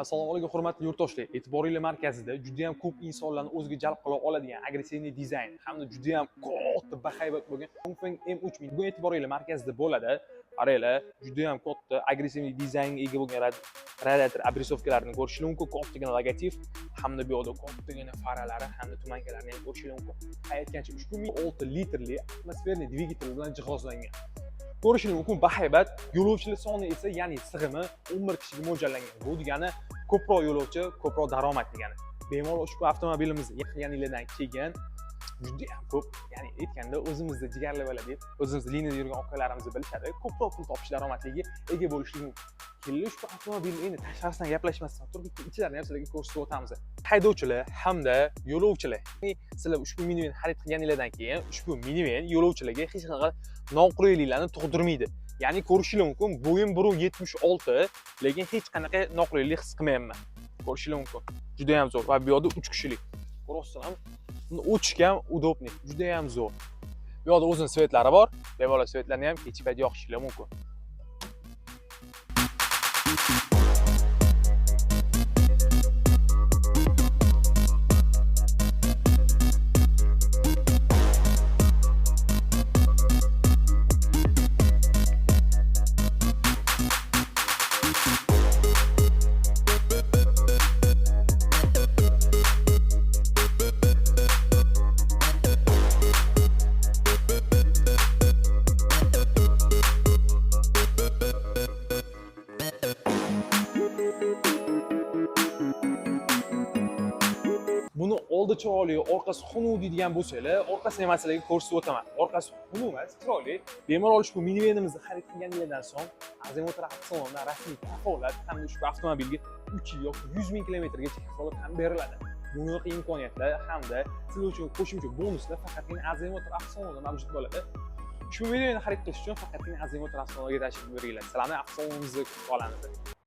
Assalomu alaykum, hurmatli yurtdoshlar. E'tiboringlar markazida juda ham ko'p insonlarni o'ziga jalb qila oladigan агрессивный dizayn hamda juda ham katta, bahaybat bo'lgan Dongfeng M3000 bugun e'tiboringlar markazida bo'ladi. Qaranglar, juda ham katta агрессивный dizaynga ega bo'lgan radiator обрисовка larini ko'rishingiz mumkin, kattagina logotip hamda bu yoqda kattagina faralari hamda туманка larni ham ko'rishingiz mumkin. Aytgancha, ushbu 6 litrli атмосферный dvigatel bilan jihozlangan. Ko'rishingiz mumkin, bahaybat yo'lovchilar soni esa, ya'ni sig'imi 11 kishiga mo'ljallangan. Bu degani ko'proq yo'lovchi, ko'proq daromad degani. Bemalol ushbu avtomobilimizni yaqinganinglardan keyin juda ham ko'p, ya'ni aytganda, o'zimizda jigarli bola deb o'zimiz liniyada yurgan akalarimiz bilishadi, ko'proq pul topish daromadliga ega bo'lishligi mumkin. Kelinglar, ushbu avtomobilni endi tashqarisidan gaplashmasdan turib, bitta ichilarini ham sizlarga ko'rsatib o'tamiz. Haydovchilar hamda yo'lovchilar, sizlar ushbu minivan xarid qilganinglardan keyin ushbu minivan yo'lovchilarga hech qanaqa noqulayliklarni tug'dirmaydi. Ya'ni ko'rishinglar mumkin, bo'yim 1,76, lekin hech qanaqa noqulaylik his qilmayapman. Ko'rishinglar mumkin, juda ham zo'r. Va bu yoqda uch kishilik, ko'ryapsizlarmi, buni o'tishga ham удобный, juda ham zo'r. Bu yoqda o'zini свет lari bor, bemalol свет larni ham kechki payt yoqishinglar mumkin. Buni oldi chiroyli, orqasi xunuk deydigan bo'lsanglar, orqasini ham sizlarga ko'rsatib o'taman. Orqasi xunuk emas, chiroyli. Bemalol ushbu minivanimizni xarid qilganinglardan so'ng Azimotor avtosalonidan rasmiy kafolat hamda ushbu avtomobilga 3 yil yoki 100 ming kilometrgacha kafolat ham beriladi. Bunaqa imkoniyatlar hamda sizlar uchun qo'shimcha bonuslar faqatgina Azimotor avtosalonida mavjud bo'ladi. Ushbu minivanni xarid qilish uchun faqatgina Azimotor avtosaloniga tashrif buyuringlar. Sizlarni avtosalonimizda kutib qolamiz.